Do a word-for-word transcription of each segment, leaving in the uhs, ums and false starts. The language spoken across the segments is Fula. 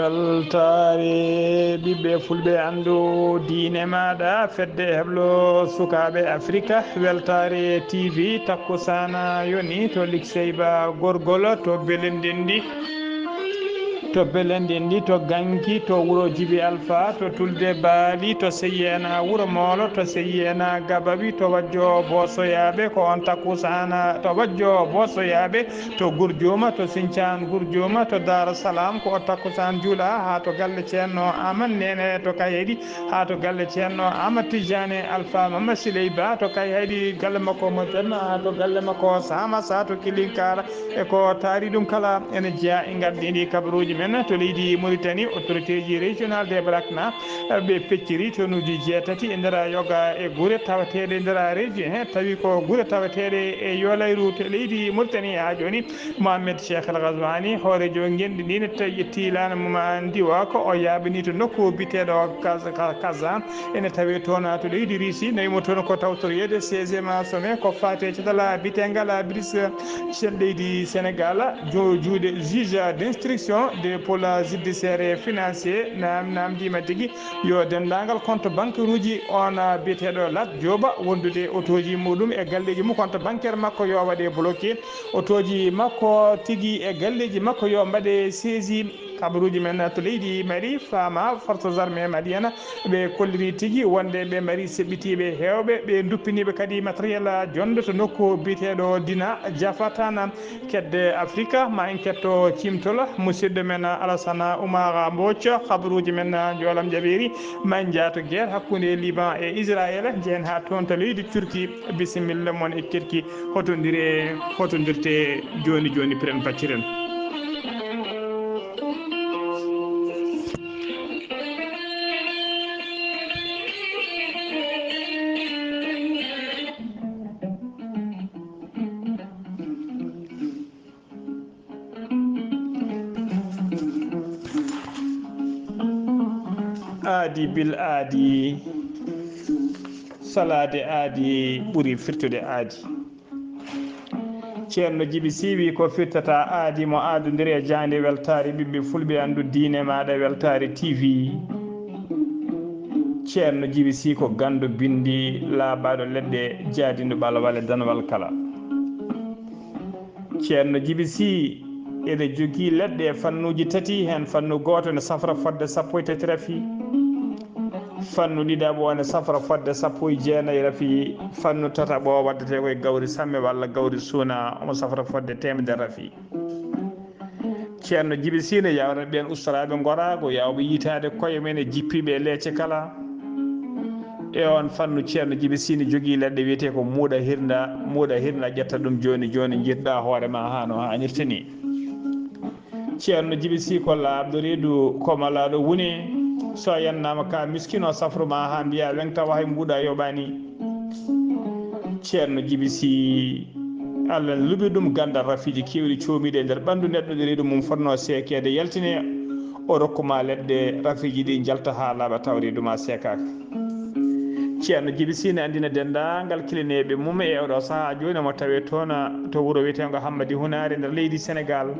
Weltaare ɓiɓɓe fulɓe, anndu diine maaɗa, fedde heblo sukaaɓe Afrika, Weltaare T V, takkusaana yoni to Likseyba Gorgol, to Belendindi, to Belendindi, to Ganki, to wuro Jibi Alfa, to Tulde Baali, to Seyyeena Wuro Moolo, to Seyyeena Gabawi, to Wajjo Boosoyaaɓe, ko on takkusaana, to Wajjo Boosoyaaɓe, to Gurjuuma, to Sincaan Gurjuuma, to Daaru Salaam, ko o takkusaan juulaa, haa to galle Ceerno Aman Neene to Kayhayɗi, haa to galle Ceerno Aman Tijjaane Alfa Mamma Siley Ba to Kayhayɗi, galle makko Moƴƴan, haa to galle makko Saama Sa to Kilinkaara. E ko taari ɗum kala, ene jeyaa e ngardiiɗi kabaruuji men to leydi Mauritanie, autoritéji régional des Blacks na ɓe pecciri tonuuji jeetati e nder yoga e gure tawateeɗe nder reeji he, tawi ko gure tawateeɗe e Yolayru to leydi Mauritanie. Haa jooni, Mohamed Cheikh El Ghazouani, hooreejo ngenndi ndi, ne tawi ƴetti laana mum ndiwa ko o yaaɓini to nokku biteeɗo Kaz-, Ka-, Kazan, ene tawee toon to leydi Russie. Nawi mo toon ko tawtoreede seizième sommet ko faati e caɗeele biteengal BRICS. Chef leydi Sénégal, jo-, juuɗe juge d'instruction de pour la judiciaire et financier, nam-, namndiima tigi yo denndaangal compte bancaire uji on, ah, biyeteeɗo Lat Jooba wondude otooji muɗum e galleeji mum, compte bancaire makko yo waɗe bloqué, otooji makko tigi e galleeji makko yo mbaɗe saisi. Kabaruuji men to leydi Mali, faama forces armées maliennes, ɓe kolliri tigi wonde ɓe mari seɓɓitiiɓe heewɓe, ɓe duppiniiɓe kadi matériel jonɗo to nokku biyeteeɗo Dina Jafatana. Kedde Afrika, ma en ketto cimtol musidɗo men Alassane Oumar Mbodj. Kabaruuji men njoolam jaɓeeri, ma en njaato guerre hakkunde Liban e Israël, njehen haa toon to leydi Turquie. Bisimilla mon e keɗki, hotondire, hotondirte jooni jooni, piren pacciren. Aadi bil aadi, salaade aadi ɓuri firtude aadi. Ceerno Jibi Sy wi ko firtata aadi mo aadondiri e jaande weltaare ɓiɓɓe fulɓe, anndu diine maaɗa weltaare T V. Ceerno Jibi Sy ko ganndo binndi laaɓaaɗo leɗɗe, jaadinɗo ɓalwal e danwal kala. Ceerno Jibi Sy ene jogii leɗɗe e fannuuji tati, heen fannu gooto ene safra fodde sappo e tati rafi, fannu ɗiɗaɓo ene safra fodde sappo e jeenayi rafi, fannu tataɓo o waddetee ko e gawri samme walla gawri suuna, omo safra fodde teemedere rafi. Ceerno Jibi Sy ne yawna ɓeen ustoraaɓe ngoraagu, yawɓe yiytaade koye mum e jippiiɓe e leece kala. E oon fannu, Ceerno Jibi Sy ne jogii leɗɗe wiyetee ko muuɗa hirnda, muuɗa hirnda, ƴetta ɗum jooni jooni, njiɗ-ɗaa hoore ma haa no haanirta ni. Ceerno Jibi Sy ko laaɓɗo reedu, ko malaaɗo wune. So a yannaama ka miskino, safru ma haa mbiya weŋ, tawa hay mbuuɗa yoɓaani. Ceerno Jibi Sy, Allah ne luɓi ɗum ganndal rafiiji keewɗi coomiiɗi e nder ɓanndu neɗɗo, ɗo reedu mum fotnoo seekeede, yaltine, o rokku ma leɗɗe, rafiiji ɗi njalta haa laaɓa, tawa reedu ma seekaaka. Ceerno Jibi Sy ne anndina denndaangal kilineeɓe mum e oɗo sahaa jooni, omo tawee toon to wuro wiyeteengo Hammadi Hunaare nder leydi Senegaal.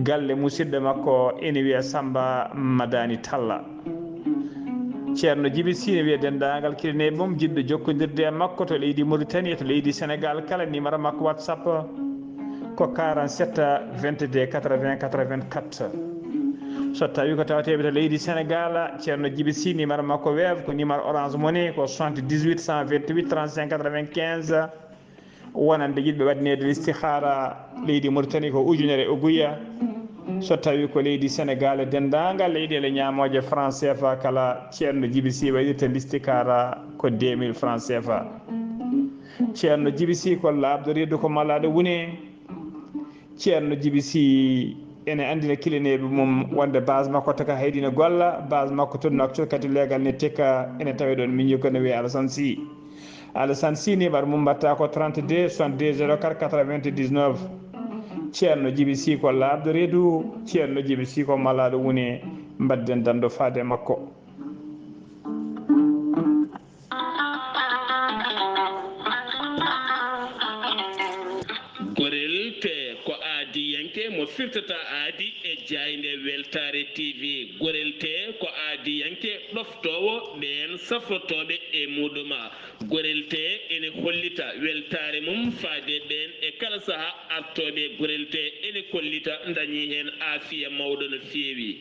Galle musidɗo makko ene wiyee Sammba Madani Talla. Ceerno Jibi Sy ne wiya denndaangal kilineeɓe mum jiɗɗo jokkondirde e makko to leydi Mauritanie, to leydi Senegaal kala, numéro makko WhatsApp ko quarante-sept vingt-deux quatre-vingts quatre-vingt-quatre. So tawii ko tawateeɓe to leydi Senegaal, Ceerno Jibi Sy, numéro makko Wave ko numéro Orange Money ko soixante-dix-huit cent vingt-huit trente-cinq quatre-vingt-quinze. Wonande yiɗɓe waɗineede listihaara leydi Mauritanie ko ujunere oguya. So tawii ko leydi Senegaal, denndaangal leyɗeele ñaamooje franc C F A kala, Ceerno Jibi Sy waɗirta listihaara ko deux mille franc C F A. Ceerno Jibi Sy ko laaɓɗo reedu, ko malaaɗo wune. Ceerno Jibi Sy ene anndina kilineeɓe mum wonde base makko taka haydi ne golla, base makko to Nouakchott kadi leegal ne tekka, ene tawee ɗoon miñi ko ne wiyee Alassane Sy. Alassane Sy, numéro mum mbaɗata ko trente-deux soixante-deux zéro quatre quatre-vingt-dix-neuf. Ceerno Jibi Sy ko laaɓɗo reedu, Ceerno Jibi Sy ko malaaɗo wune, mbaɗden danndo faade makko. Gorel P ko aadiyanke mo Firtata aadi e jaaynde Weltaare T V. Gorel tee ko aadiyanke ɗoftoowo ɓeen safrotooɓe e muuɗum. Gorel tee ene hollita weltaare mum faade ɓeen e kala sahaa artooɓe. Gorel tee ene kollita ndañii heen aafiya mawɗo no feewi.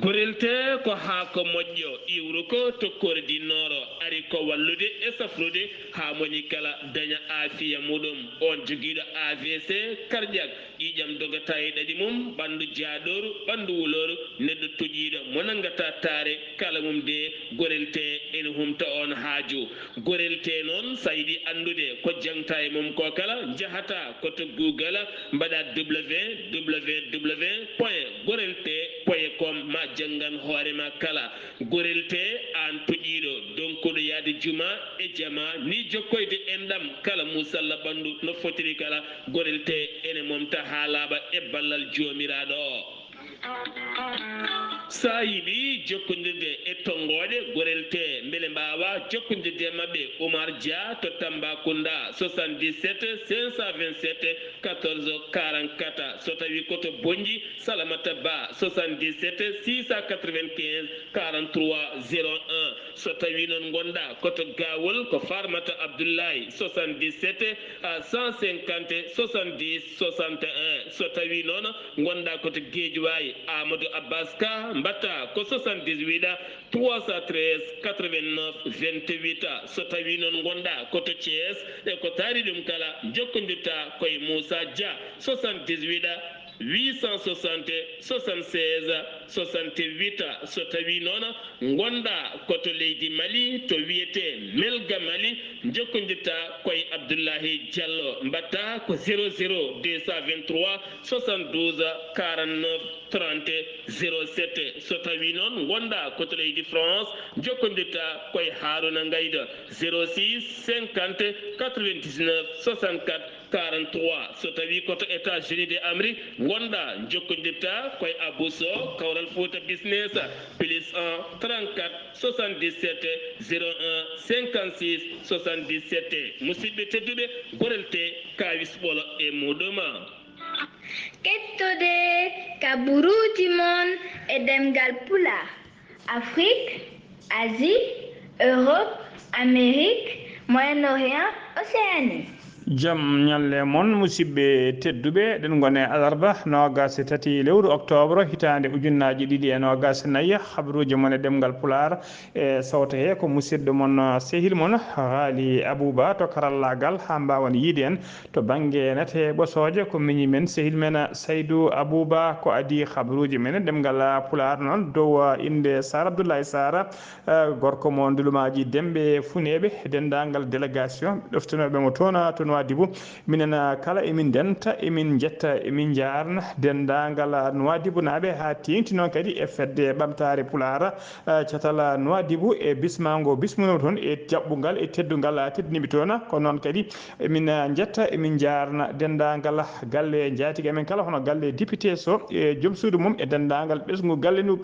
Gorel tee ko haako moƴƴo, iwruko to kordi nooro, ari ko wallude e safrude haa moñi kala daña aafiya muɗum. On jogiiɗo A V C cardiaque, ƴiiƴam dogata e ɗaɗi mum, ɓanndu jaaɗooru, ɓanndu wulooru, neɗɗo toƴiiɗo mo nanngata taare, kala mum de gorel tee ene humta on haaju. Gorel tee noon, so a yiɗi anndude ko jaŋta e mum ko kala, njahata ko to Google, mbaɗa W W W point gorel tee point com, ma janngan hoore ma kala. Gorel tee, aan toƴiiɗo, donkuɗo yahde juma e jama, ni jokkoyde enɗam kala musalla ɓanndu no fotiri kala, gorel tee ene momta haa laaɓa e ballal Joomiraaɗo o. So a yiɗi jokkondirde e tonngooɗe gorel tee, mbele mbaawa jokkondirde e maɓɓe, Oumar Dia to Tambacounda, soixante-dix-sept cinq cent vingt-sept quatorze quarante-quatre. So tawii ko to Bonnji, Salamata Ba, soixante-dix-sept six cent quatre-vingt-quinze quarante-trois zéro un. So tawii noon ngonɗaa ko to Gawol, ko Farmata Abdoulaye, soixante-dix-sept cent cinquante soixante-dix soixante et un. So tawii noon ngonɗaa ko to Guédiawaye, Amadou Abbas Ka, mbaɗta ko soixante-dix-huit trois cent treize quatre-vingt-neuf vingt-huit. So tawii noon ngonɗaa ko to Thiès, e ko taari ɗum kala, njokkondirta ko e Moussa Dia, soixante-dix-huit huit cent soixante soixante-seize soixante-huit. So tawii noon ngonɗaa ko to leydi Mali, to wiyetee Melga Mali, njokkondirta ko e Abdoulahi Diallo, mbaɗta ko zéro zéro deux cent vingt-trois soixante-douze quarante-neuf trente zéro sept. So tawii noon ngonɗaa ko to leydi France, njokkondirta ko e Harouna Ngaïda, zéro six cinquante quatre-vingt-dix-neuf soixante-quatre quarante-trois. So tawii ko to États-Unis de Amérique ngonɗaa, njokkondirta ko e Abou Sow, Kawral Fouta Business, plus un trente-quatre soixante-dix-sept zéro un cinquante-six soixante-dix-sept. Musidɓe tedduɓe, gorel tee kaawis ɓolo e muuɗum. Kettode kaburuuji mon e ɗemngal Pulaar, Afrik, Asie, Europe, Amérique, Moyen-Orient, Océanie. Jam ñalle mon, musidɓe tedduɓe. Eɗen ngoni e alarba noogaas e tati lewru oktoobre, hitaande ujunnaaji ɗiɗi e noogaas e nayi. Habruuji mon e ɗemngal Pulaar e sawto he ko musidɗo mon, sehil mon, Haali Abuba to karallaagal, haa mbaawen yiyde en to bannge nate ɓosooje. Ko miñi men, sehil men Saydu Abuba, ko adii habruuji men e ɗemngal Pulaar noon, dow innde Saar Abdullahi Saar, eh, gorko mo Ndulumaaji Demɓe Funeeɓe, e denndaangal délégation ɗoftinooɓe mo toon to Nouadhibou. Minen, eh, kala emin ndenta, emin njetta, emin njaarna denndaangal Nouadhibounaaɓe, haa teeŋti noon kadi e Fedde Ɓamtaare Pulaar, eh, catal Nouadhibou, e bismaango bismunoo toon e jaɓɓungal e teddungal teddiniiɓe toon. Ko noon kadi emin, eh, njetta, emin njaarna denndaangal galle njaatige amen kala, hono galle député Sow e joom suudu mum, e denndaangal ɓesngu galle ndu,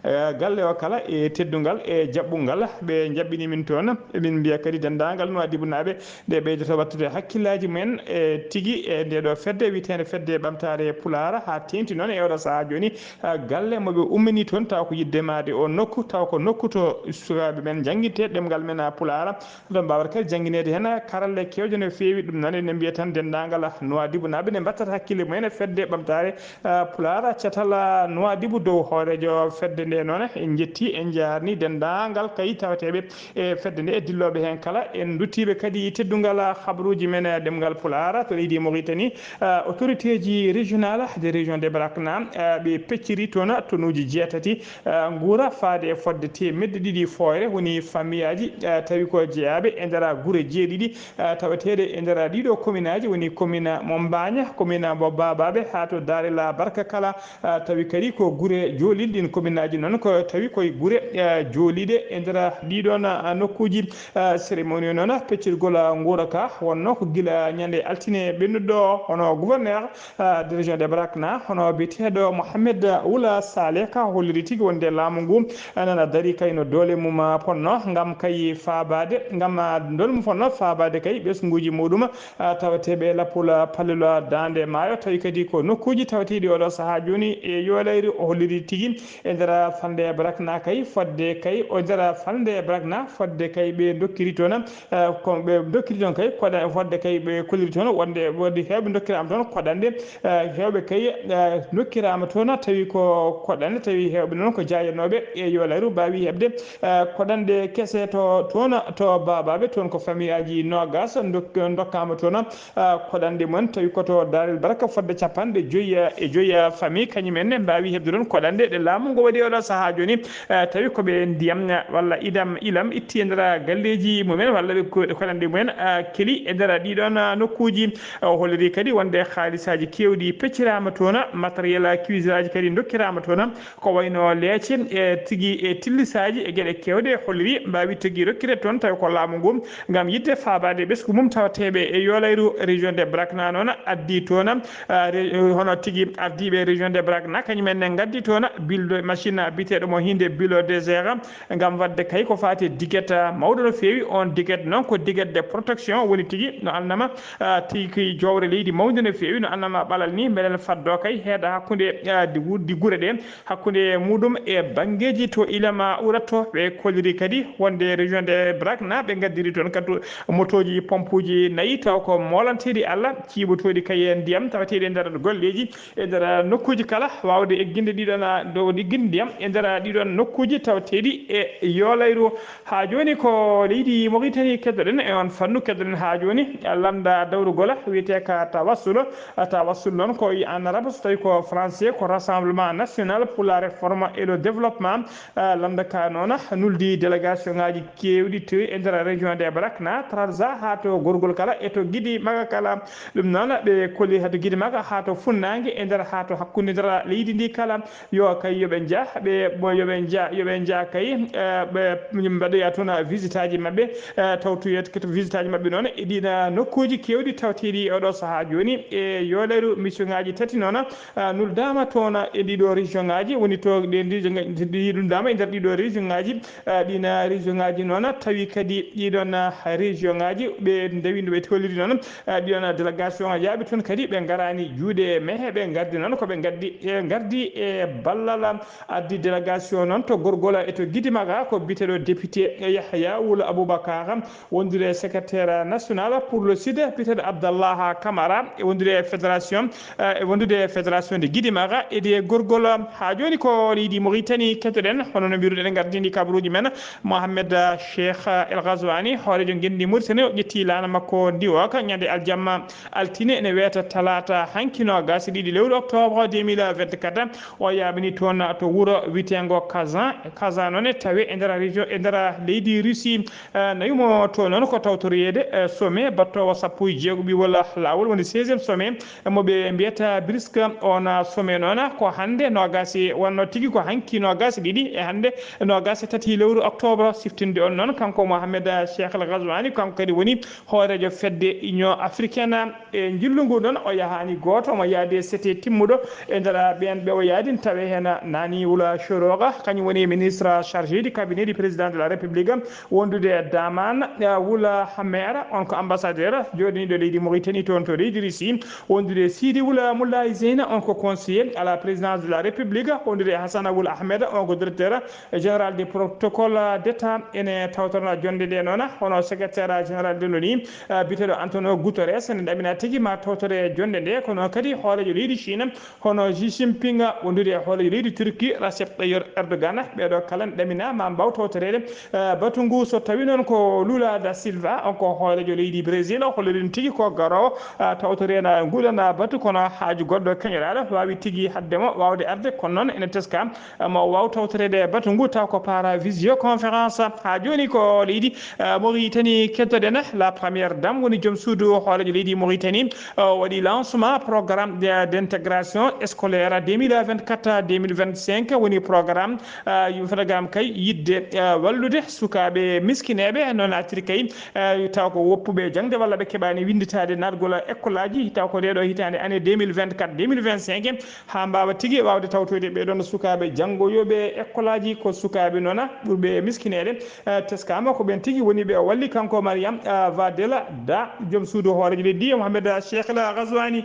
eh, galle o kala, e teddungal e jaɓɓungal ɓe njaɓɓini min toon. Emin mbiya kadi denndaangal Nouadhibounaaɓe, nde ɓeydoto waɗtude hakkillaaji mumen, e tigi e ndee ɗoo fedde wiyeteende Fedde Ɓamtaare Pulaar, haa teeŋti noon e oɗo sahaa jooni, eh, galle mo ɓe ummini toon, taw ko yiɗde maayde o nokku, taw ko nokku to sukaaɓe men njannginte ɗemngal men Pulaar, ɗo mbaawata kadi janngineede heen karalle keewɗe no feewi. Ɗum noon, ene mbiya tan denndaangal Nouadhibounaaɓe ne mbattata hakkille mumen e Fedde Ɓamtaare, eh, Pulaar, catal, eh, Nouadhibou, dow hooreejo fedde nde noon. En njettii, en njaarnii denndaangal kadi taweteeɓe e fedde nde, e dillooɓe heen kala. En nduttiiɓe kadi teddungal habruuji men e ɗemngal Pulaar to leydi Mauritanie. Eh, autorité ji régional de région de Brakna, eh, ɓe pecciri toon tonuuji jeetati, eh, nguura faade e fodde teemedde ɗiɗi fooyre, woni famiyaaji, eh, tawi ko jeyaaɓe e nder gure jeeɗiɗi, eh, taweteeɗe e nder ɗiɗo kominaaji, woni komina mo Mbaaña, komina mo Baabaaɓe, haa to Daarel Barka kala, eh, tawi kadi ko gure jooliiɗe. Ɗiin kominaaji noon ko tawi koye gure, eh, jooliiɗe e nder ɗiɗoon, eh, nokkuuji. Eh, cérémonie o noon, peccirgol nguura ka wonnoo ko gila ñande altine ɓennuɗo, hono gouverneur, ah, de région de Brakna, hono biyeteeɗo Mohamed Wula Saleh, ka holliri tigi wonde laamu ngu, ah, nana dari kay no doole mum, ah, ponno ngam kay faabaade, ngam, ah, doole mum ponno faabaade kay ɓesnguuji muɗum, ah, tawateeɓe lappol, ah, Palelu, ah, Daande Maayo, tawi kadi ko nokkuuji tawateeɗi oɗo sahaa jooni e Yoolayru. O holliri tigi e nder falnde Brakna kay fodde kay, o nder falnde Brakna fodde kay ɓe dokkiri toon, eh, ko ɓe dokkiri toon kay koɗa-, fodde kay ɓe kolliri toon wonde, wonde heewɓe dokkiraama toon koɗanɗe, eh, heewɓe kay, eh, dokkiraama toon tawi ko koɗanɗe, tawi heewɓe noon ko jaayanooɓe e Yoolayru mbaawi heɓde, eh, koɗanɗe kese to toon, to baabaaɓe toon ko famiyaaji noogaas ndok-, ndokkaama toon, ah, koɗanɗe mumen tawi ko to Daarel Barka fodde capanɗe joyi e joyi famille, kañum en ne mbaawi heɓde ɗon koɗanɗe ɗe laamu ngu waɗi oɗo sahaa jooni, ah, tawi ko ɓe ndiyam, ah, walla idam, ilam itti e nder galleeji mumen, walla ɓe ko-, koɗanɗe mumen, ah, keli e nder ɗiɗon, ah, nokkuuji. O holliri kadi wonde haalisaaji keewɗi pecciraama toon, matériel cuisinaaji kadi ndokkiraama toon, ko wayno leece, e tigi e tillisaaji e geɗe keewɗe holliri mbaawi tigi rokkirde toon, tawi ko laamu ngu ngam yiɗde faabaade ɓesngu mum tawateeɓe e Yoolayru. Région de Brakna noon addi toon, ah, re-, hono tigi ardiiɓe région de Brakna, kañum en ne ngaddi toon bulldo-, machine biyeteeɗo mo hinde bulldozer, ngam waɗde kay ko faati diget, ah, mawɗo no feewi. On diget noon ko diget de protection woni tigi no alnama, ah, tigi jowre leydi mawnde no feewi no alnama ɓalal ni, mbeɗen faddo kay heeda hakkunde, ah, di wu-, di gure ɗe, hakkunde muɗum e banngeeji to ilama uratto. Ɓe kolliri kadi wonde région de Brakna ɓe ngaddiri toon kadi motooji pompuuji nayi taw ko moolanteeɗi Allah, ciiɓotooɗi kay e ndiyam tawateeɗi e nder golleeji e nder nokkuuji kala, waawde egginde ɗiɗon, ah, dow egginde ndiyam e nder ɗiɗon nokkuuji tawateeɗi e Yoolayru. Haa jooni ko leydi Mauritanie keddoɗen e on fannu, keddoɗen haa jooni lannda dawrugol wiyetee ka Tawassul. Tawassul noon ko e en arabe, so tawi ko français ko Rassemblement National pour la Réforme et le Développement. Ah, lannda ka noon nuldi délégation ngaji keewɗi towi e nder région de Brakna, Trarza haa to Gorgol kala e to Gidi Maga kala. Ɗum noon ɓe kolli haa to Gidi Maga haa to Funnaange e nder haa to hakkunde nder leydi ndi kala. Yo kay yo ɓe njah, ɓe, mo yo ɓe njah, yo ɓe njah kay, eh, ɓe mbaɗoya toon visite aji maɓɓe, eh, tawtoyat kadi visite aji maɓɓe noon e ɗiin nokkuuji keewɗi tawteeɗi e oɗo sahaa jooni e Yoolayru. Mission ngaji tati noon, eh, nuldaama toon e ɗiɗo région ngaji, woni to ɗe région ngaji, ɗi nuldaama e nder ɗiɗo région ngaji, eh, ɗiin région ngaji noon tawi kadi ɗiɗon, eh, région ngaji ɓe ndewino ɓe toliri noon, eh, ɗiɗon délégation yaaɓe toon kadi ɓe ngaraani juuɗe mehe, ɓe ngardi noon ko ɓe ngaddi, eh, ngardi e ballal addi délégation noon to Gorgol e to Gidi Maga ko biyeteeɗo député Yahya Wul Aboubacar, wondude secrétaire national pour le sud, biyeteeɗo Abdallah Camara, e wondude fédération, eh, e wondude fédération de Gidi Maga e de Gorgol. Haa jooni ko leydi Mauritanie kettoɗen, hono no mbiruɗen gardini kabaruuji men, Mohamed Cheikh El Ghazouani, hooreejo ngenndi Mauritanie, o ƴetti laana makko ndiwooka ñande aljamma altine ene weeta talaata hanki noogaas e ɗiɗi lewru octobre deux mille vingt-quatre. O yaaɓini toon to wuro wiyeteengo Kazan. Kazan noon e tawe e nder région, e nder leydi Russie. Eh, nawi mo to noon ko tawtoreede, eh, sommet battoowo sappo e jeegoɓiwol laawol, woni seizième sommet mo ɓe mbiyata brisk. On sommet noon ko hannde noogaas e, wonno tigi ko hanki noogaas e ɗiɗi e hannde noogaas e tati lewru octobre. Siftinde on noon kanko Mohamed Cheikh El Ghazouani, kanko kadi woni hooreejo fedde Union Africaine. E njillu ngu noon o yahaani gooto, omo yaadi e sete timmuɗo e nder ɓeen ɓe o yaadi, tawi heen Nani Wula Choroga, kañum woni ministre chargé du cabinet du président de la République, wondude e Daman, eh, Wula Hamera, on ko ambassadeur jooɗiniiɗo leydi Mauritanie toon to leydi Russie, wondude e Sidi Wula Moulaye Zeyna, on ko conseiller à la présidence de la République, wondude e Hassana Wula Ahmed, on ko directeur général du protocole d'État. Ene tawtornoo jonnde nde noon, hono secrétaire général de l'ONU, eh, biyeteeɗo Antonio Guterres, ene ɗamina tigi ma tawtore jonnde nde, kono kadi hooreejo leydi Chine, hono Xi Jinping, wondude e hooreejo leydi Turquie, Recep Tayyip Erdogan. Ɓeeɗo kala ne ɗamina ma mbaaw tawtoreede, eh, batu ngu. So tawi noon ko Lula da Silva, on ko hooreejo leydi Brésil, o hollirin tigi ko garoowo, eh, tawtoreede nguɗon batu, kono haaju goɗɗo keñoraaɗo waawi tigi haɗde mo waawde arde, kono noon ene teska, eh, mo waaw tawtoreede batu ngu taw ko par visioconférence. Haa jooni ko leydi, eh, Mauritanie kettoɗen. La première dame woni joom suudu hooreejo leydi Mauritanie, o waɗi lancement programme de, d'intégration scolaire deux mille vingt-quatre deux mille vingt-cinq, woni programme, ah, yo fotogam kay yiɗde, ah, wallude sukaaɓe miskineeɓe, noon artiri kay, ah, taw ko woppuɓe jaŋde walla ɓe keɓaani winnditaade naatgol ekkolaaji, taw ko ndee ɗoo hitaande, année deux mille vingt-quatre deux mille vingt-cinq, haa mbaawa tigi waawde tawtoyde ɓee ɗoon sukaaɓe janngoyooɓe ekkolaaji. Ko sukaaɓe noon ɓurɓe miskineede, eh, teskaama ko ɓeen tigi woni ɓe o walli, kanko Mariam, eh, Vadela Da, joom suudu hooreejo leydi, Mohamed Cheikh El Ghazouani.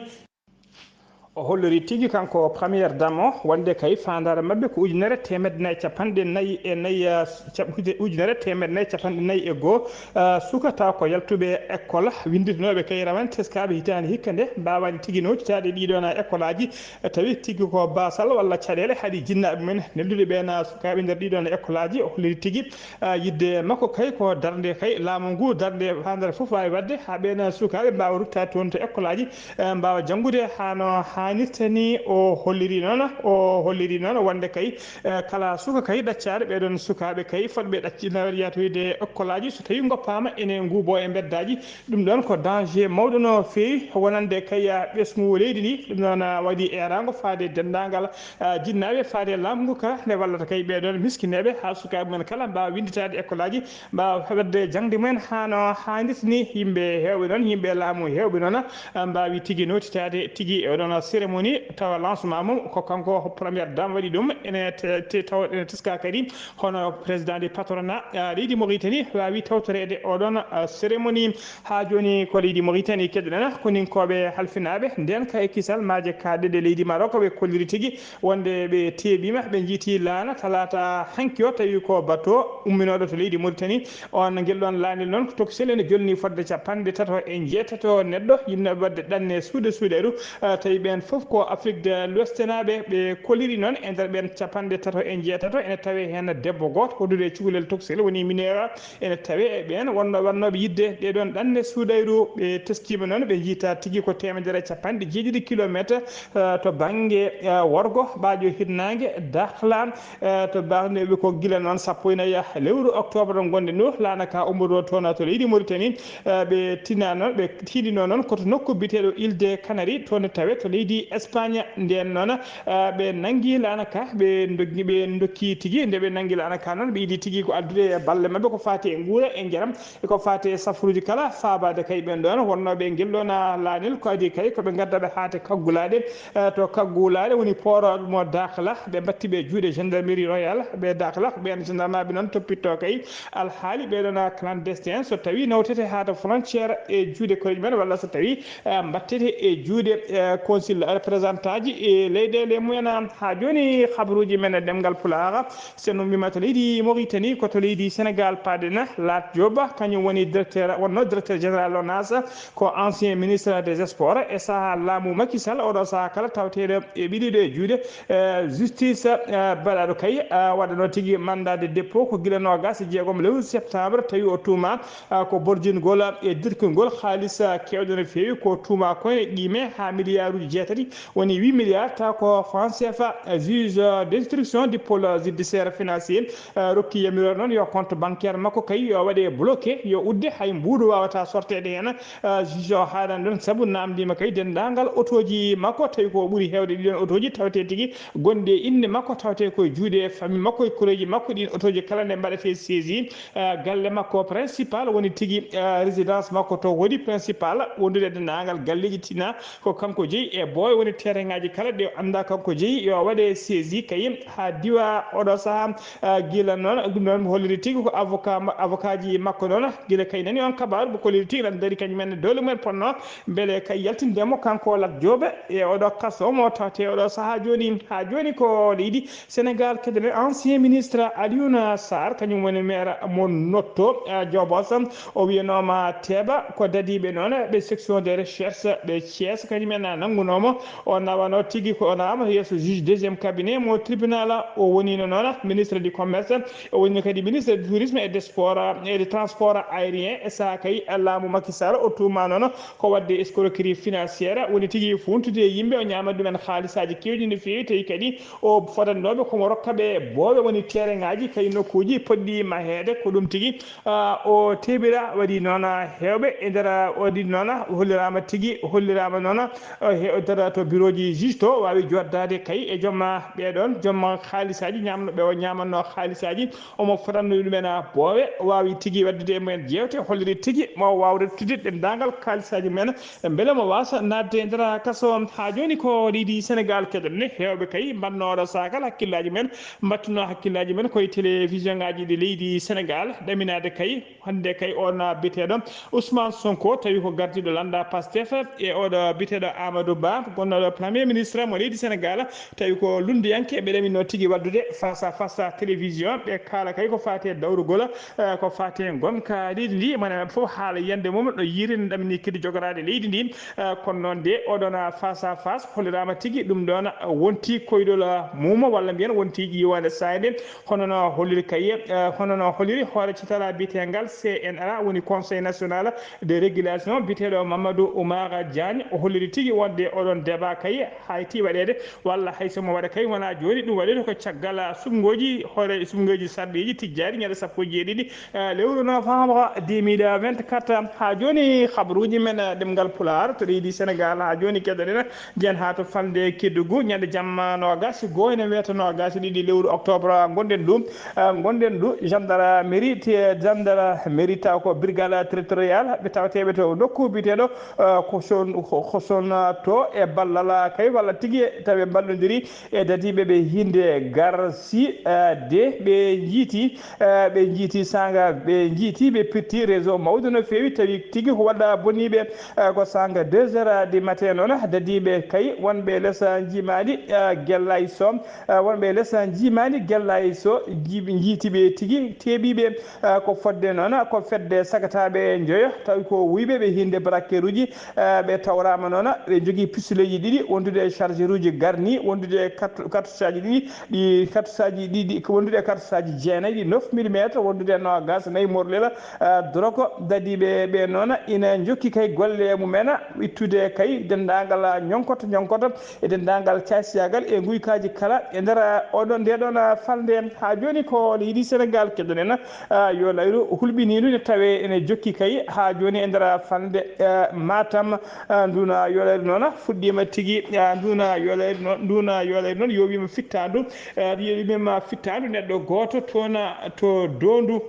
O holliri tigi, kanko Première Dame o, wonde kay faandaare maɓɓe ko ujunere teemedde nayi capanɗe nayi e nayi, ah, cap-, ujunere teemedde nayi capanɗe nayi e goo, ah, suka taw ko yaltuɓe école, winnditanooɓe kay rawane teskaaɓe hitaande hikka nde, mbaawaani tigi nawtitaade ɗii ɗoon école aji, tawi tigi ko baasal walla caɗeele haɗi jinnaaɓe mumen neldude ɓeen, ah, sukaaɓe nder ɗii ɗoon école aji. O holliri tigi, ah, yiɗde makko kay ko darnde kay laamu ngu, darnde faandaare fof waawi waɗde haa ɓeen sukaaɓe mbaawa ruttaade toon to école aji, eh, mbaawa janngude haa no haanirta ni. O holliri noon, o holliri noon wonde kay, eh, kala suka kay ɗaccaaɗo, ɓee ɗoon sukaaɓe kay fotɓe ɗacci-, nawat yahtoyde école aji, so tawii ngoppaama ene nguuboo e mbeddaaji. Ɗum ɗoon ko danger mawɗo no feewi wonande kay, ah, ɓesngu leydi ndi. Ɗum noon, ah, waɗi eeraango faade denndaangal, ah, jinnaaɓe, faade laamu ngu kala nde wallata kay ɓee ɗoon miskineeɓe haa sukaaɓe mumen kala mbaawa winnditaade école aji, mbaawa waɗde jaŋde mumen haa no haanirta ni. Yimɓe heewɓe noon, yimɓe laamu heewɓe noon, ah, mbaawi tigi nawtitaade tigi e oɗoon cérémonie, tawa lancement mum ko kanko Première Dame waɗi ɗum. Ene te-, te-, tawa ene teska kadi hono président du patronat, ah, leydi Mauritanie waawi tawtoreede oɗoon, ah, cérémonie. Haa jooni ko leydi Mauritanie keɗoɗen, koninkooɓe halfinaaɓe ndeen ka e kisal maaje kaaɗɗe ɗe leydi Maroc, ɓe kolliri tigi wonde ɓe teeɓiima, ɓe njiitii laana talaata hanki o, tawi ko bateau umminooɗo to leydi Mauritanie. On ngel ɗoon laanel noon ko tokosel ene jolni fodde capanɗe tato e njeetato neɗɗo, yinnooɓe waɗde ɗanne suuɗe suuɗeeru, ah, tawi ɓeen fof ko Afrique de l'Ouest naaɓe. Ɓe kolliri noon e nder ɓeen capanɗe tato e njeetato ene tawee heen debbo gooto wondude e cukalel tokosel, woni mineur, ene tawee e ɓeen wonnoo waɗnooɓe yiɗde ɗee ɗoon ɗanne suuɗeeru. Ɓe teskiima noon, ɓe njiytaa tigi ko teemedere e capanɗe jeeɗiɗi kilomeeter, eh, to bannge, eh, worgo, ɓaaƴo hirnaange, Dakhla, eh, to bannge ɓe ko gila noon sappo e nayi lewru octobre ngonɗen ɗo, laana ka ummotoo toon to leydi Mauritanie, eh, ɓe tinaa noon, ɓe tiindinoo noon ko to nokku biyeteeɗo Île des Canaries, toon tawee to leydi Espagne. Ndeen noon, eh, ɓe nanngi laana ka, ɓe ndoggi, ɓe ndokki tigi, nde ɓe nanngi laana ka noon, ɓe yiɗi tigi ko addude e balle maɓɓe ko faati e nguura e njaram, e ko faati e safaruuji kala, faabaade kay ɓeen ɗoon wonnooɓe ngel ɗoon laanel, ko adii kay ko ɓe ngadda ɓe haa to Kaggulaaɗe, eh, to Kaggulaaɗe woni poorooɓe mo Dakhla, ɓe mbatti ɓe juuɗe gendarmerie royale, ɓe Dakhla, ko ɓeen gendarmeɓe noon toppittoo kay alhaali ɓee ɗoon clandestin, so tawii nawtete haa to frontière e juuɗe koreeji men, walla so tawii, eh, mbattete e juuɗe, eh, consul, représentant ji e leyɗeele mumen. Haa jooni, habaruuji men e ɗemngal Pulaar, so en ummiima to leydi Mauritanie, ko to leydi Sénégal paaɗen. Lat Diop, kañum woni directeur, wonnoo directeur général ONAS, ko ancien ministre des sports e sahaa laamu Macky Sall. Oɗo sahaa kala taweteeɗo e ɓiɗiɗo e juuɗe, eh, justice, eh, baɗaaɗo kay, eh, waɗanoo tigi mandat de dépôt ko gila noogaas e jeegom lewru septembre, tawi o tuumaa, ah, ko borjingol e dirkingol haalis, ah, keewɗo no feewi, ko tuumaa ko ene qiimee haa miliyaaruuji jeetati, woni huit milliards, taw ko franc C F A. Juge, ah, d'instruction du pôle judiciaire financier, ah, rokki yamiroore noon yo compte bancaire makko kay yo waɗe bloqué, yo udde, hay mbuuɗu waawataa sorteede heen. Ah, juge o haaɗaani ɗoon, sabu naamndiima kay denndaangal otooji makko, tawi ko ɓuri heewde ɗiɗon otooji tawetee tigi gonɗi e innde makko, tawetee ko e juuɗe famille makko e koreeji makko. Ɗiin otooji kala nde mbaɗetee saisie, eh, galle makko principal woni tigi, eh, résidence makko to woni principal, wondude e denndaangal galleeji tinaa ko kanko jeyi e booy woni terrain ŋaaji kala ɗe anndaa kanko jeyi yo waɗe saisie kay haa diwa oɗo sahaa, eh, gila noon, ɗum noon mi holliri tigi ko avocat ma-, avocat ji makko noon, gila kay nani on kabaaru, mo holliri tigi nan dari kañum en dowle mumen ponno mbele kay yaltinde mo kanko Lat Diop e oɗo kaso mo tawte oɗo sahaa jooni. Haa jooni ko leydi Sénégal, keɗoɗen ancien ministre Alioune Sarr, kañum woni maire mo Notto, eh, Dioboss. O wiyanooma Teeba, ko dadiiɓe noon ɓe section de recherche ɓe Thiès, kañum en nanngunoomo. O nawano tigi ko o nawama yeeso juge deuxième cabinet mo tribunal. O wonino noon ministre du commerce, o wonino kadi ministre du tourisme et des sports et des transports aériens. E sahaa kay laamu Macky Sall, o tuuma noon ko waɗde escroquerie financière, woni tigi funtude e yimɓe, o ñaama ɗumen haalisaaji keewɗi no feewi, tawi kadi o fodanooɓe komo rokka ɓe booɓe woni tereŋaaji kay nokkuuji poɗɗi maheede. Ko ɗum tigi, ah, o teɓira, waɗi noon heewɓe e nder, waɗi noon holliraama tigi, holliraama noon, ah, he-, to birooji juge to waawi joddaade kay e joom ɓee ɗoon joom haalisaaji, ñaamno ɓe o ñaamanno haalisaaji, omo fotanno ɗumen boowe, waawi tigi waɗdude e mumen jeewte, holliri tigi mo waawi ruttude denndaangal haalisaaji mumen, mbele mo waasa naatde e nder kaso. Haa jooni ko leydi Senegaal keɗen ne, heewɓe kay mbaɗnoo ɗo saagal hakkillaaji mumen, mbaɗtunoo hakkillaaji mumen koye télévision ngaaji ɗi leydi Senegaal, ɗaminaade kay hannde kay on biyeteeɗo Ousmane Sonko, tawi ko gardiiɗo lannda Pastef, e oɗo biyeteeɗo Amadou Ba, gonnooɗo Premier Ministre mo leydi Senegaal, tawi ko lunndiyanke, ɓe ɗaminno tigi waɗdude face à face à télévision, ɓe kaala kay ko faati e dawrugol, eh, ko faati e ngonka leydi ndi, mone maɓɓe fof haala yiyannde mum, ɗo yiiri no ɗamini kadi jogoraade leydi ndi, eh, kono noon de, oɗon face à face holliraama tigi, ɗum ɗoon wonti koyɗol muumo, walla mbiyen wonti ƴiiwaande saayde, hono no holliri kay, eh, hono no holliri hoore cetala biyeteengal C N R A, woni Conseil National de Régulation, biyeteeɗo Mamadou Oumar Diagne, o holliri tigi wonde oɗon débat kay hayti waɗeede, walla hay so mo waɗa kay wonaa jooni, ɗum waɗeede ko caggal suɓngooji, hoore suɓngooji sarɗiiji tijjaaɗi ñande sappo e jeeɗiɗi, eh, lewru novembre deux mille vingt-quatre. Haa jooni, habaruuji men, eh, ɗemngal Pulaar to leydi Senegaal, haa jooni keɗoɗen, njen haa to falnde Kédougou, ñande jamma noogaas e goo ene wiyata noogaas e ɗiɗi lewru octobre ngonɗen ɗum. Eh, ngonɗen ɗo gendarmerie, te gendarmerie taw ko brigade territorial, ɓe tawateeɓe to nokku biyeteeɗo, eh, ko son, ko, ko son, eh, to e ballal, eh, kay walla tigi tawi ɓe mballondiri e dadiiɓe ɓe hinde garsi, eh, de ɓe njiiti, eh, ɓe njiiti sanga, ɓe njiiti, ɓe pirti réseau mawɗo no feewi, tawi tigi ko waɗa boniiɓe, eh, ko sanga deux heures du matin noon, dadiiɓe kay wonɓe les njiimaɗi, eh, gellay som, eh, wonɓe les njiimaɗi gellay so jiiɓi, njiitiɓe tigi teeɓiɓe, eh, ko fodde noon, ko fedde sagataaɓe njoyo, tawi ko wuyɓe ɓe hinde braqueruji, eh, ɓe tawraama noon, ɓe njogii pistoleji ɗiɗi, wondude e chargeuruji garni, wondude e kat-, cartoucheaji ɗiɗi, ɗi cartoucheaji ɗiɗi, ko wondude e cartoucheaji jeenayi, ɗi neuf millimètres, wondude e noogaas nayi morlela, eh, drogue, dadiiɓe ɓe noon ina njokki kay golle mumen, ittude kay denndaangal ñonkoto, ñonkoto e denndaangal caasiyagal e nguykaaji kala e nder, eh, oɗon, nde ɗon, eh, falnde. Haa jooni ko leydi Senegaal keɗoɗen, eh, yo layru hulɓiniindu ne tawe ene jokki kay haa jooni e nder falnde, eh, Matam, eh, nduna yo layru noon fuɗɗiima tigi, eh, nduna yo layru noon, nduna yo layru noon yowiima fittaandu, eh, yowiima fittaandu neɗɗo gooto toon to Doondu.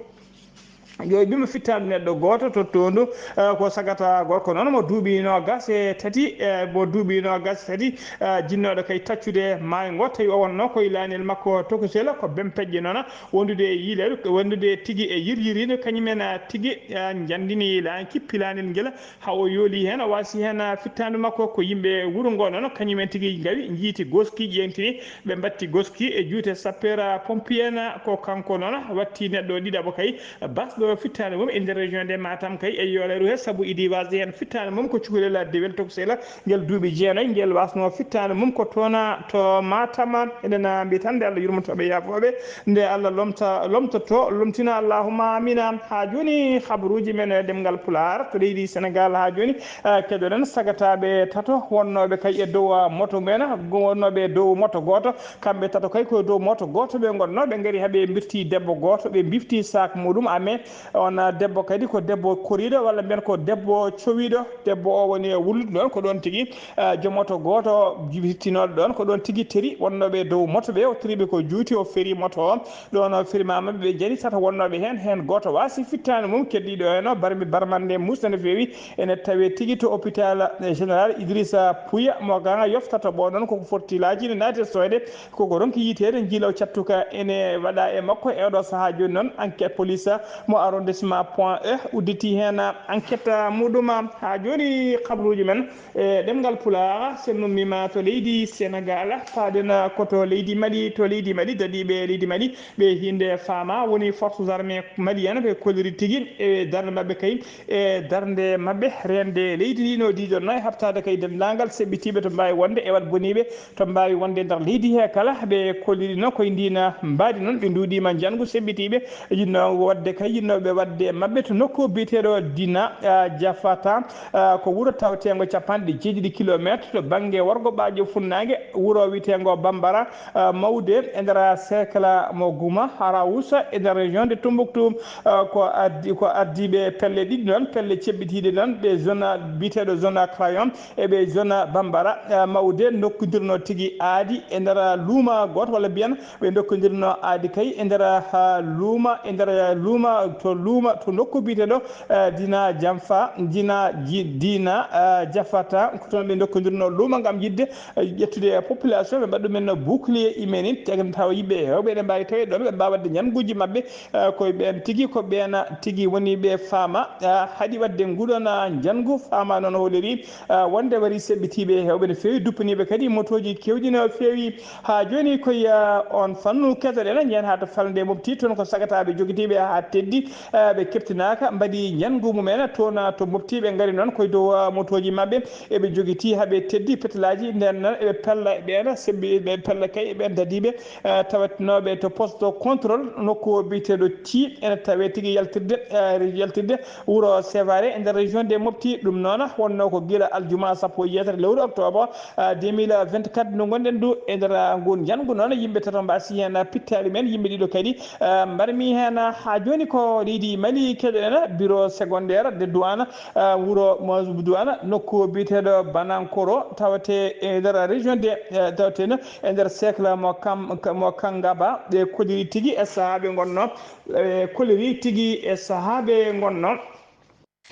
Yowiima fittaandu neɗɗo gooto to Doondu, eh, ko sagata gorko noon mo duuɓi noogaas e tati, eh, mo duuɓi noogaas e tati, eh, jinnooɗo kay taccude maayo ngo, tawi o wonnoo koye laanel makko tokosel, ko bempeƴƴe noon, wondude e yiileeru, wondude tigi e yiryiriiɗo, kañum en, eh, tigi, eh, njanndini laanel, kippi laanel ngel, haa o yooli heen, o waasi heen, eh, fittaandu makko. Ko yimɓe wuro ngo noon, kañum en tigi ngawi, njiiti goski, ƴeentini, ɓe mbatti goski e juuɗe sapeur pompier en, ko kanko noon watti neɗɗo ɗiɗaɓo kay, basɗo fittaandu mum e nder région de Matam kay e Yoolayru he, sabu idi wasde heen fittaandu mum ko cukalel dewel tokosel ngel duuɓi jeenayi, ngel wasno fittaandu mum ko toon to Matam. Eɗen mbiya tan nde Allah yurmoto ɓe, yaafo ɓe, nde Allah lomta, lomtoto, lomtina, allahumma amina. Haa jooni habaruuji men e ɗemngal Pulaar to leydi Senegaal haa jooni, eh, keɗoɗen sagataaɓe tato wonnooɓe kay e dow, ah, moto mumen, wonnooɓe e dow moto gooto. Kamɓe tato kay ko e dow moto gooto ɓe ngonnoo, ɓe ngari haa ɓe mbirti debbo gooto, ɓe mbifti saak muɗum, ame on, ah, debbo kadi ko debbo koriiɗo walla mbiyen ko debbo cowiiɗo. Debbo o woni e wullude ɗoon ko ɗoon tigi, ah, joom moto gooto jibittinooɗo ɗoon ko ɗoon tigi teri wonnooɓe e dow moto ɓe, o teriɓe ko juuti, o feri moto o. Ɗoon o ferimaama ɓe jari tato wonnooɓe heen, heen gooto waasi fittaandu mum, keddiiɗo heen o barmi barmande muusde no feewi. Ene tawee tigi to hôpital général Idrissa Pouye mo Ganga Yoff. Tataɓo noon koko fotti laaji ne naati e soyde, koko ronki yiteede, njiilaw cattuka ene waɗa e makko. E oɗo sahaa jooni noon enquête, police mo arrondissement Point E udditi heen enquête muɗum. Haa jooni kabaruuji men e ɗemngal Pulaar, so en ummiima to leydi Senegaal, paaɗen ko to leydi Mali. To leydi Mali, dadiiɓe leydi Mali ɓe hinde faama woni forces armées maliennes, ɓe kolliri tigi e darnde maɓɓe kay, e darnde maɓɓe reende leydi ndi no diidonnoo e haɓtaade kay denndaangal seɓɓitiiɓe to mbaawi wonde e waɗ boniiɓe to mbaawi wonde nder leydi he kala. Ɓe kolliri noon koye ndiin mbaadi noon, ɓe nduuɗiima njanngu seɓɓitiiɓe yinnoo waɗde kay, Nowɓe waɗde maɓɓe to nokku biyeteeɗo Dina, ah, Jafata, ah, ko wuro tawteengo capanɗe jeeɗiɗi kilometre to bannge worgo ɓaajo funnaange wuro wiyeteengo Bambara, ah, Mawde e nder cercle mo Guma Harawusa e nder région de Tombouctou, ah, ko addi, ko addiiɓe pelle ɗiɗi noon, pelle ceɓɓitiiɗe noon, ɓe zone biyeteeɗo zone Crayon e ɓe zone Bambara, ah, Mawde nokkondirno tigi aadi e nder luuma gooto walla mbiyen ɓe ndokkondirno aadi kay e nder, ah, luuma, e nder luuma, to luuma, to nokku biyeteeɗo, ah, Dina Jamfa, Dina Ji-, Dina, ah, Jafata, ko toon ɓe ndokkondirno luuma ngam yiɗde, ah, ƴettude population, ɓe mbaɗa ɗumen no bouclier humain, tawa yimɓe heewɓe ene mbaawi taweede ɗoon, ɓe mbaawa waɗde ñannguuji maɓɓe, ah, ko ɓeen tigi, ko ɓeen tigi woni ɓe faama, ah, haɗi waɗde nguɗon, ah, njanngu faama noon holiri, ah, wonde warii seɓɓitiiɓe heewɓe no feewi, duppaniiɓe kadi motooji keewɗi no feewi. Haa jooni ko, ah, oon fannu keɗoɗen, njehen haa to falnde Mopti, toon ko sagataaɓe jogitiiɓe haa teddi, ah, ɓe keɓtinaaka, mbaɗi ñanngu mumen toon, ah, to Mopti, ɓe ngari noon koye dow, ah, motooji maɓɓe, eɓe jogitii haa ɓe teddi petelaaji, ndeen noon eɓe pella e ɓeen, seɓɓi, eɓe pella kay e ɓeen dadiiɓe, ah, tawetnooɓe to poste de contrôle nokku o biyeteeɗo Ti, ene tawee tigi yaltirde, ah, yaltirde wuro Sevare e nder région de Mopti. Ɗum noon wonnoo ko gila aljuma sappo e jeetati lewru octobre, ah, deux mille vingt-quatre ndu ngonɗen ndu. E nder, ah, ngun njanngu noon, yimɓe tato mbaasi heen pittaali men, yimɓe ɗiɗo kadi, ah, mbarmi heen. Haa jooni ko leydi Mali keɗoɗen, bureau secondaire de douane, ah, wuro mo douane, nokku biyeteeɗo Banankoro, tawetee e nder région de, ah, tawetee no e nder cercle mo Kam-, mo Kangaba, ɓe kolliri tigi e sahaa ɓe ngonno, ɓe kolliri tigi e sahaa ɓe ngonno.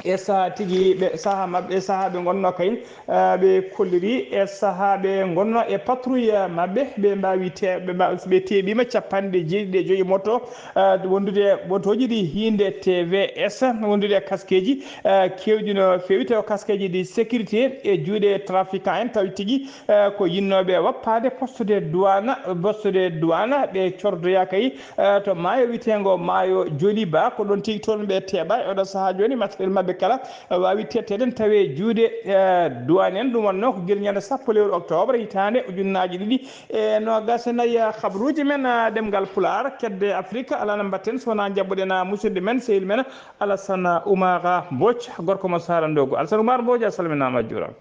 E sahaa tigi ɓe, sahaa maɓɓe, e sahaa ɓe ngonno kay, ah, ɓe kolliri e sahaa ɓe ngonno e patrouille maɓɓe, ɓe mbaawi te-, ɓe mbaawi, ɓe teeɓiima capanɗe jeeɗiɗi e joyi moto, ah, wondude motooji ɗi hiinde T V S, wondude e kaskeeji, ah, keewɗi no feewi, tawa kaskeeji ɗi sécurité e juuɗe trafiquant en, tawi tigi, ah, ko yinnooɓe wappaade poste de douane, poste de douane, ɓe cordoyaa kay, eh, to maayo wiyeteengo maayo Joliba, ko ɗoon tigi toon ɓe teeɓa. E oɗo sahaa jooni, matériel maɓɓe kala, eh, waawi teetteede, tawi e juuɗe, eh, douane en. Ɗum wonnoo ko gila ñande sappo lewru octobre, hitaande ujunnaaji ɗiɗi e noogaas e nayi. Habruuji men, eh, ɗemngal Pulaar, kedde Afrik, alaa no mbaɗten so wonaa njaɓɓuɗen, eh, musidɗo men, sehil men, Alassane Oumar Mbodj, gorko mo Saara Ndogo. Alassane Oumar Mbodj, a salminaama, a juuraama.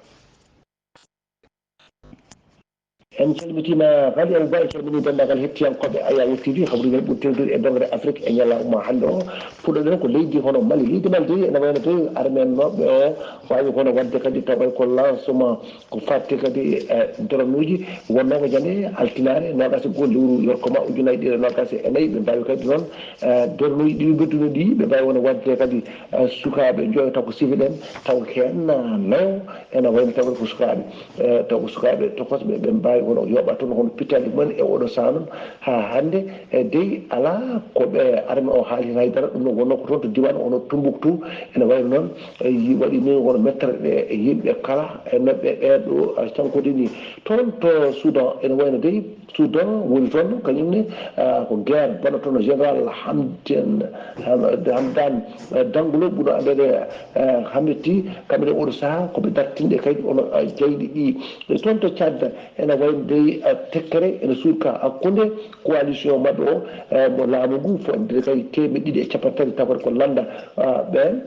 En calmitiima, Fally Abou Ba, en calminii denndaangal hettiyankooɓe Ayawo T V, habruuji men ɓuri teddude e doŋre Afrik e ñalawma hannde o. Puɗɗoɗen ko leydi hono Mali. Leydi Mali dey, ene wayno dey armeenooɓe o waawi hono waɗde kadi taway ko lancement ko faati kadi e dronuuji. Wonnoo ko ñande altinaare noogaas e goo lewru yorkoma ujunaaji ɗiɗi e noogaas e nayi, ɓe mbaawi kadi noon, eh, dronuuji ɗi ɓe mbedduno ɗi, ɓe mbaawi hono waɗde kadi, eh, sukaaɓe joyo taw ko civil en, taw heen, eh, nayo ene wayno taw ko sukaaɓe. Eh, taw ko sukaaɓe tokosɓe, ɓe mbaawi hono yooɓa toon hono pittaali mumen e oɗo sahaa noon haa hannde, e dey alaa ko ɓe arme o haalii heen hay dara. Ɗum noon wonnoo ko toon to diiwaan hono Tumbuktu, ene wayno noon, e yi-, waɗi ni hono mettere ɗe e yimɓe kala e no ɓe, ɓee ɗo, eh, cankude ni. Toon to Soudan ene wayno dey, Soudan woni toon, kañum ne, ah, ko guerre bana toon général Hamdan, Ham-, Hamdan, eh, Daglo, ɓurɗo anndeede, eh, Hamidti, kamɓe ne oɗo sahaa ko ɓe dartinɓe kadi hono, eh, jayɗi ɗi. E toon to Tchad, ene wayno dey, eh, tekkere ene suuɗka hakkunde coalition maɓɓe o, eh, mo laamu ngu, fotde kadi teemeɗɗe ɗiɗi e capanɗe tati, tawata ko lannda, ah, ɓeen.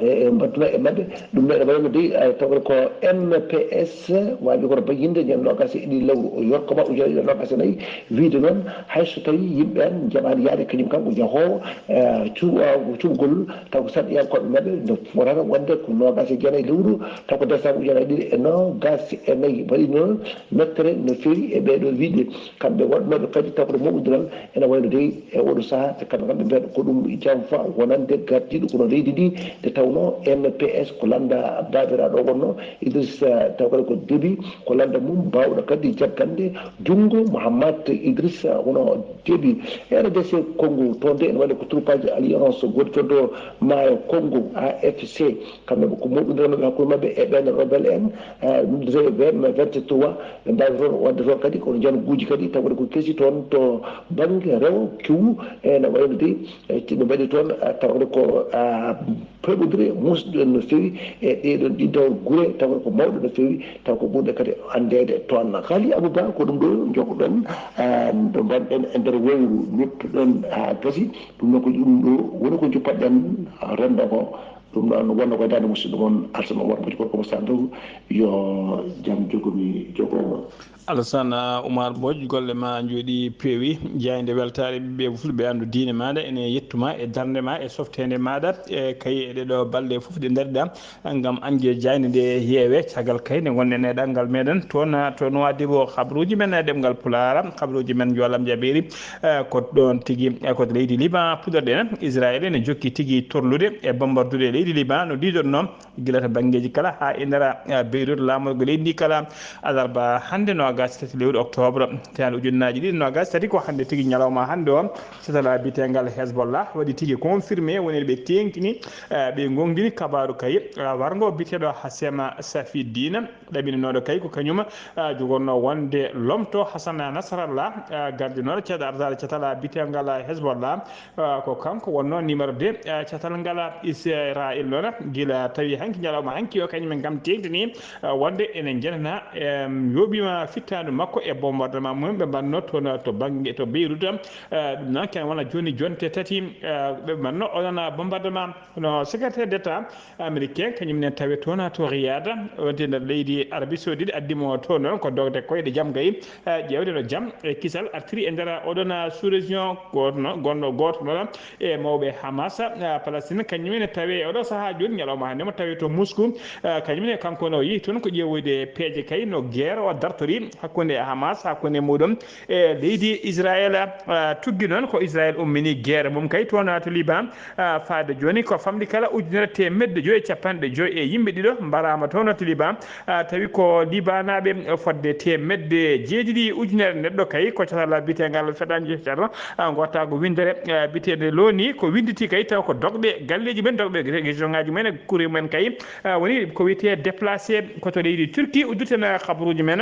E, e mbaɗduna e maɓɓe. Ɗum ne ene wayno dey, eh, tawde ko M P S, waawi kono bayyinde ñande noogaas e ɗiɗi lewru o yorkoma ujunaaji ɗiɗi e noogaas e nayi, wiyde noon hay so tawii yimɓe ɓeen njaɓaani yahde kañum kanko jahoowo, eh, cuɓa-, cuɓgol, taw ko sarɗiyankooɓe maɓɓe no fotata wonde ko noogaas e jeenayi lewru, taw ko décembre ujunaaji ɗiɗi e noogaas e nayi. Waɗi noon mettere no feewi e ɓee ɗoo wiyde kamɓe waɗnooɓe kadi tawde moɓondiral. Ene wayno dey e oɗo sahaa, ɓe kamɓe kam ɓe mbiyata ko ɗum jamfa wonande gardiiɗo kono leydi ndi, nde tawnoo M P S ko lannda baabiraaɗo wonnoo, Idriss, eh, taw kadi ko Déby, ko lannda mum baawɗo kadi jaggande junngo Mahamat Idriss, eh, wonoo Déby. R D C Congo, toon de ene wayno ko troupaaji Alliance Godfedo Maayo Congo, A F C, kamɓe ko moɓondiral maɓɓe hakkunde maɓɓe e ɓeen rebelle en, eh, vingt-trois, ɓe mbaawi toon waɗde toon kadi kono janguuji kadi tawde ko kesi toon to bannge rewo kiwu, ene wayno dey, eh, ɓe mbaɗi toon, eh, tawde ko, ah, Peɓodire muusduɗen no feewi e ɗeeɗon ɗiɗo gure, tawa ko mawɗo no feewi, tawa ko ɓurɗe kadi anndeede toon. Kaali Abou Ba, ko ɗum ɗo njogoɗen, eh, ɗo mbaɗɗen e nder wowru, njottuɗen haa gasi. Ɗum noon ko ɗum ɗo woni ko njuppaɗen renndo ngo. Ɗum noon wonno ko e daande musidɗo mon Alsana Oumar Mbodj, gorko mo Sandaw, yo jam jogomi jogo mo. Alassane Oumar Mbodj, golle ma njooɗi peewi, jaaynde weltaare ɓiɓɓe fulɓe, anndu diine maaɗa, ene yettuma e darnde ma e softeende maaɗa, e kay e ɗeɗo balɗe fof ɗe ndariɗa ngam anje jaaynde nde yeewe. Caggal kay nde ngonɗen e ɗanngal meɗen toon to Nouadhibou, habruuji men e ɗemngal Pulaar, habruuji men njoolam jaɓeeri, eh, ko ɗoon tigi, eh, ko to leydi Liban puɗorɗen. Israel ene jokki tigi torlude e bombarddude leydi Liban no diidornoo. Gila to banngeeji kala haa e ndera, eh, Beirut, laamorgo leydi ndi kala, alarba hannde noogaas e tati lewru octobre, tawi ujunnaaji ɗiɗi noogaas e tati, ko hannde tigi ñalawma hannde o, catal biyeteengal Hezbollah waɗi tigi confirmé, woni ɓe teeŋtini, eh, ɓe ngoongɗini kabaaru kay, eh, warngo biyeteeɗo Hassem Safiuddine, ɗaɓɓininooɗo kay ko kañum, eh, jogorno wonde lomto Hassan Nasrallah, eh, gardinooɗo caatal ardaade caatal biyeteengal Hezbollah. Ah, ko kanko wonno numéro deux, ah, catal ngal Israel noon, gila tawi hanki ñalawma hanki o, kañum en kam teeŋtini, ah, wonde ene njenana, em, yooɓima fittaandu makko e bombardement mum ɓe mbanno toon to bannge, to Beirut. Ah, ɗum noon ken wona jooni jonte tati, ah, ɓe mbanno onon bombardement. Hono secrétaire d'État américain, kañum ne tawi toon to Riyad, wonti nder leydi Arabie Saoudite, addi mo toon noon ko dogde koyɗe jam gay, eh, ƴeewde no jam e kisal artiri e nder oɗon, ah, sous-région gooto noon, gonɗo gooto noon e mawɓe Hamas, ah, Palestine, kañum ne tawi e oɗo sahaa jooni, ñalawma hannde mo tawi to Moscou, ah, kañum ne kanko no yehi toon ko ƴeewoyde peeje kay no guerre o dartori hakkunde Hamas, hakkunde muɗum e leydi Israel, ah, tuggi noon ko Israel ummini guerre mum kay toon to Liban, ah, faade jooni ko famɗi kala ujunere teemedde joyi e capanɗe joyi e yimɓe ɗiɗo mbaraama toon to Liban, ah, tawi ko Libanaaɓe fodde teemedde jeeɗiɗi ujunere neɗɗo kay ko catal biyeteengal feɗanjo ceerno, ah, gottaagu winndere, ah, biyeteende looni ko winnditi kay taw ko dogɓe galleeji men, dogɓe région ngaaji men, kuri men kay, ah, woni ko wiyetee déplacé ko to leydi Turquie, udditen, ah, kabaruuji men.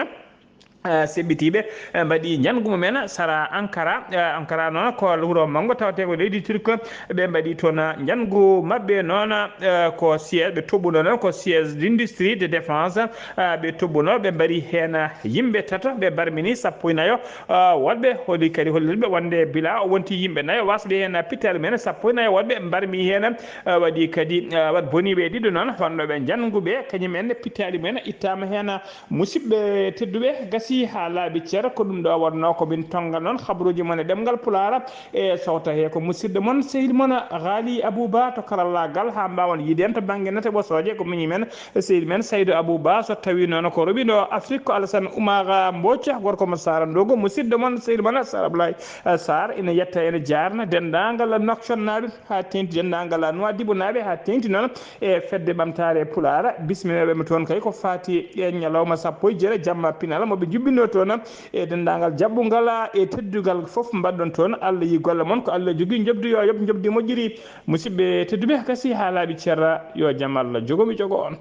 Eh, seɓɓitiiɓe, eh, mbaɗi njanngu mumen sara Ankara. Eh, Ankara noon ko wuro manngo tawetee ko leydi Turk. Ɓe mbaɗi toon njanngu maɓɓe noon, eh, ko siège, ɓe toɓɓuno noon ko siège d'industrie de défense. Eh, ɓe toɓɓuno, ɓe mbaɗi heen yimɓe tato, ɓe mbarmini sappo e nayo, eh, woɗɓe holi kadi hollirɓe wonde bila o wonti yimɓe nayo wasɓe heen pittaali mumen sappo e nayo woɗɓe mbarmi heen, eh, waɗi kadi, eh, waɗ boniiɓe ɗiɗo noon wonnoɓe njanngu ɓe, kañum en pittaali mumen ittaama heen. Musidɓe tedduɓe, gasi haa laaɓi cer, ko ɗum ɗo wonnoo ko min tonnga noon habaruuji mon e ɗemngal Pulaar e sowta he ko musidɗo mon, sehil mon Ghali Abouba to karallaagal, haa mbaawon yiide en to bannge nate ɓosooje, ko miñi men, sehil men Saydou Abouba, so tawii noon ko roɓi ɗo Afrique ko Alassane Oumar Mbodj, gorko mo Sara Ndogo, musidɗo mon, sehil mon Sara Ablaye Sarr, ina yetta ene jaarna denndaangal Nouakchott naaɓe, haa teeŋti denndaangal Nouadhibou naaɓe, haa teeŋti noon e fedde ɓamtaare Pulaar, bisminooɓe mo toon kay ko faati e ñalawma sappo e jeetati jamma pinal mo ɓe njuɓɓinoo toon e denndaangal jaɓɓungal e teddungal fof mbaɗɗon toon. Allah yi golle mon, ko Allah jogii njoɓdi, yo yoɓ njoɓdi moƴƴiri. Musidɓe tedduɓe, gasi haa laaɓi cer, yo jam Allah jogomi jogo on.